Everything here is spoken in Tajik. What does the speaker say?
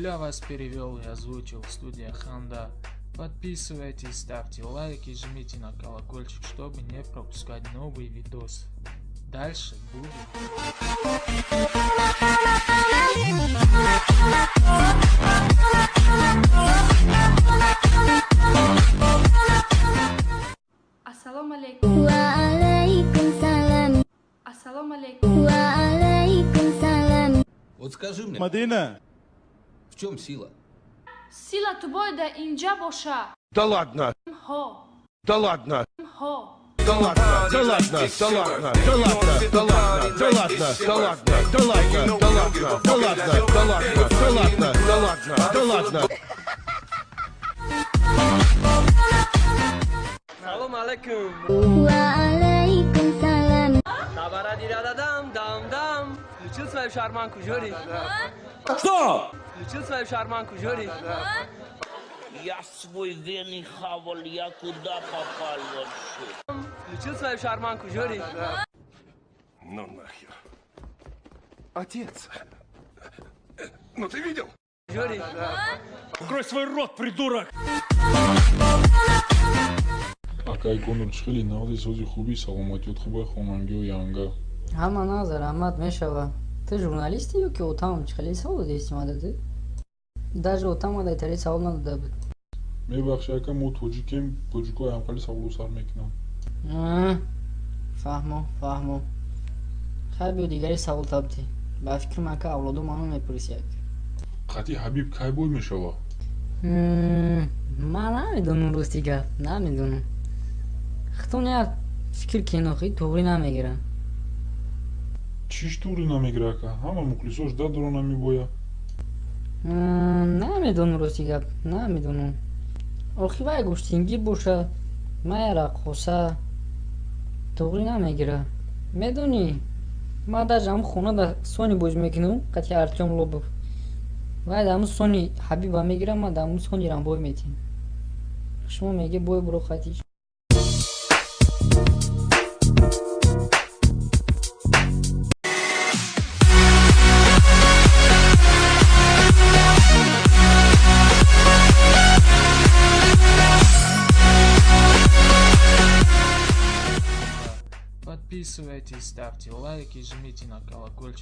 Для вас перевел и озвучил студия Ханда. Подписывайтесь, ставьте лайки, жмите на колокольчик, чтобы не пропускать новый видос. Дальше будет. Ассалому алейкум. Ва алайкум салам. Ассалому алейкум. Ва алайкум салам. Вот скажи мне, Мадина, в чем сила? Сила ту бояд инҷа боша. Да ладно, Ҳо. да ладно, Ҳо. да ладно, да ладно, да ладно, да ладно, да ладно, да ладно, да ладно, да ладно, да ладно, да ладно, да ладно, да ладно, да ладно, да ладно. Салом алейкум. Ва алайкум салам. Дабара-дира-да-дам, дам-дам. Включил свою шарманку, Жорик. Что? Включил свою шарманку, Жорик. Я свой вены хавал, я куда попал вообще? Включил свою шарманку, Жорик. Ну нахер. Отец. Ну ты видел? Жорик. Открой свой рот, придурок! Акай Конор, чӣ хеле нағзи, сози, хубӣ, саломатиёт хубай, хонангиҳо янга? Ҳама нағз, раҳмат, мешава. Ту журналисти ё ки отамам? Чӣ хеле савол додисти мада ту? Даже отам мада итари савол надода буд. Мебахши, ака, мо тоҷикем, тоҷикҳо ҳамхали саволо сар мекунанд. Фаҳмо, фаҳмо. Хайр, биё, дигари савол табдӣ. Ба фикрам, ака, авлодо ману мепурси як. Қатъи Ҳабиб кай бой мешава? Ман намедонам, рости гап, намедонам. Хитон як фикр кинохи туғрӣ намегирам. Чиш туғрӣ намегира, ака? Ҳама мухлисош дадро намебоя. Намедонам, рости гап, намедонам. Охи вай гӯштингир боша, мая раққоса, туғрӣ намегира. Медонӣ, ман даже ҳамн хона сони бозӣ мекунам қати Артём Лобов. Вай дар ҳамн сони Ҳабиба мегирам, ман дар ҳамн сонирам бой метиҳам. Шумо меги бой буро қатиш. Подписывайтесь, ставьте лайки, жмите на колокольчик.